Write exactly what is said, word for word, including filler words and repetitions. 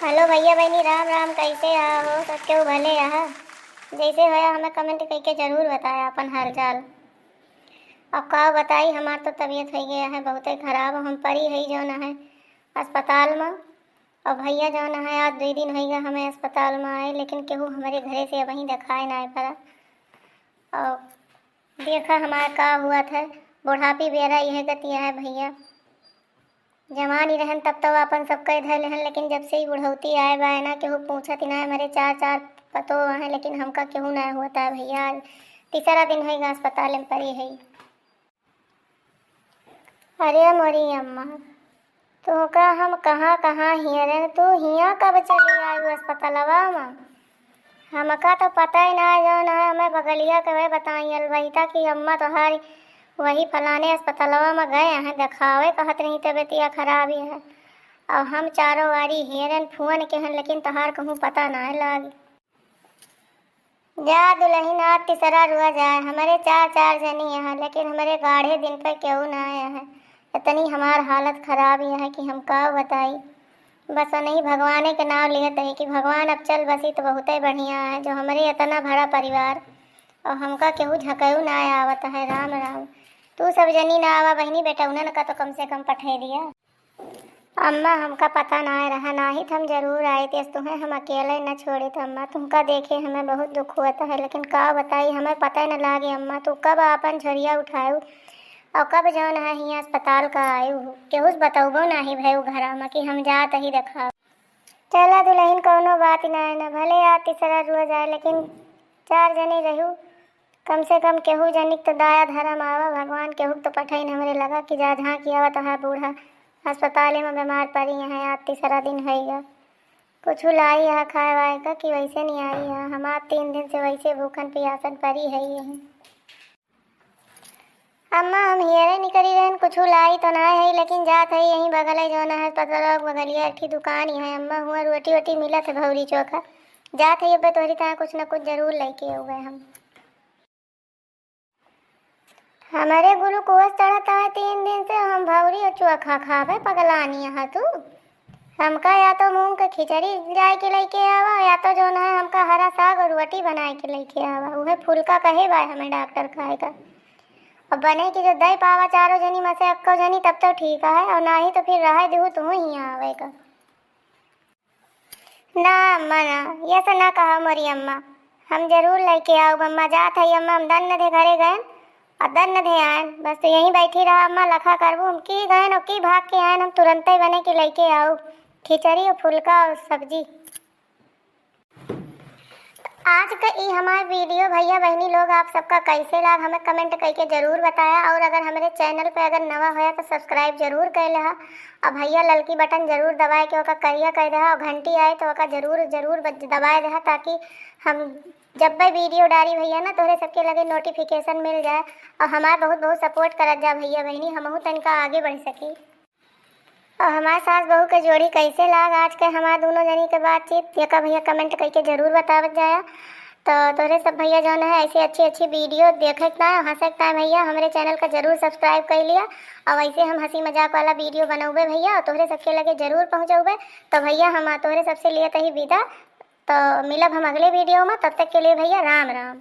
हेलो भइया बहिनी, राम राम। कैसे आहा हो? सब केहू भले आहा? जैसे होया, हमें comment कइके जरूर बताया अपन हाल चाल। अब का बताई, हमार तो तबीयत होइ गया है बहुते खराब। हम परी है जौन है अस्पताल में। अब भइया जौन है, आज दुई दिन होइ गया हमें अस्पताल में आए, लेकिन केहू हमरे घरे से अबहीं देखाए ना पड़ा। और देखा हमार का हुआ था, बुढ़ापी बेरा यह गति है भइया। जवान ही रहन तब तो अपन सब कह धैले हन, लेकिन जब से ही बुढ़ौती आए बा ना, केहू पूछत ही ना है। हमारे चार चार पतो हैं, लेकिन हमका केहू ना होता है भइया। आज तीसरा दिन है अस्पताल में परी है। अरे मोरी अम्मा, तोहका हम कहाँ कहाँ हियरन, तू हियाँ कब चली आयु अस्पतालवा में? हमका तो पता ही ना है, जौन है हमें बगलिया के वह बताई अलबैता कि अम्मा तोहारी वही फलाने अस्पतालवा में गए हैं देखावे, कहत रही तबीयतिया खराब ही है। और हम चारों वारी हेरन फुअन के हन, लेकिन तोहार कहूँ पता ना लागे। जा दुलहिन, आज तीसरा रुआ जाए, हमरे चार चार जनी यहाँ, लेकिन हमरे गाढ़े दिन पे केहू ना आया है। इतनी हमार हालत खराब यह है कि हम का बताई। बस नहीं भगवाने के नाम लियत है कि भगवान अब चल बसी तो बहुते बढ़िया है, जो हमरे इतना बड़ा परिवार और हमका केहू झकऊ ना आवत है। राम राम। तू सब जनी ना आवा बहिनी, बेटौनन का तो कम से कम पठे दिया। अम्मा, हमका पता ना रहा, नाही त हम जरूर आइत, यस तुहें हम अकेले न छोड़ित अम्मा। तुमका देखे हमें बहुत दुख होत है, लेकिन का बताई, हमें पता न लागे अम्मा, तू कब आपन झोरिया उठायू और कब जौन है हियाँ अस्पताल का आयू हो। केहू से बतौबो नाही भयू घरा में कि हम जात ही देखाव। चला दुलहिन, कौनो बात ना है ना, भले आज तीसरा रुआ जाए, लेकिन चार जने रहू, कम से कम केहू जनिक तो दया धर्म आवा, भगवान केहू तो पठइन हमरे लगा कि जा झांकी आवा तोहार बूढ़ा अस्पताले में बीमार परी हैं, आज तीसरा दिन है गा। कुछ लाई है खाए वाए का कि वैसे नहीं आई है, हमार तीन दिन से वैसे भूखन पियासन परी है ये। अम्मा, हम हियरे निकरी रहन, कुछ लाई तो ना है, लेकिन जात है यहीं बगल है, जौन है अस्पताल बगलिया की दुकान ही है अम्मा, हुआ रोटी वोटी मिलत है भौरी चोखा। जात है अब तोहरी तहाँ कुछ न कुछ जरूर लेके आउबे हम। हमरे glucose चढ़त है तीन दिन से, हम भौरी और चोखा खाबे, पगलानी है तू। हमका या तो मूंग के खिचड़ी जाए के लेके आवा, या तो जौन है हमका हरा साग और रोटी बनाए के लेके आवा, उहे फुल्का कहे बा हमें डॉक्टर खाए का। अब बने कि जो दे पावा चारों जनी में से अक्को जनी तब तो ठीक है, और नाही तो फिर रहे देहू तू ही आवे का। ना अम्मा ना, ये से ना कहा मोरी अम्मा, हम जरूर लेके आउब अम्मा। जात है अम्मा, हम दन्न दे घरे गए और दन्न दे आयन। बस तू यहीं बैठी रहा अम्मा, लखा करबू हम की गए और की भाग के आयन, हम तुरंते बने के लेके आउब खिचड़ी और फुल्का और सब्जी। आज का ई हमार video भैया बहिनी लोग आप सबका कैसे लाग हमें comment करके जरूर बताया। और अगर हमरे channel पे अगर नवा होया तो subscribe जरूर कर लेहा, और भैया ललकी button जरूर दबाए के ओका करिया कर देहा, और घंटी आए तो ओका जरूर जरूर बज- दबाए देहा, ताकि हम जब भी video डारी भैया ना तोहरे सबके लगे notification मिल जाए, और हमार बहुत बहुत support करत जा भैया बहिनी, हमहू तनिका आगे बढ़ सकी। और हमार सास बहू के जोड़ी कैसे लाग आज के हमार दोनों जनी के बातचीत, एका भैया comment करके जरूर बतावत जाया। तो तोहरे सब भैया जौन है ऐसी अच्छी अच्छी video देखे के ताय, हंसे के ताय भैया हमरे channel का जरूर subscribe कर लिया। और वैसे हम हंसी मजाक वाला video बनौबे भैया, तोहरे सबके लगे जरूर पहुँचौबे। तो भैया हम तोहरे सबसे लिए तही विदा, तो मिलब हम अगले video में, तब तक के लिए भैया राम राम।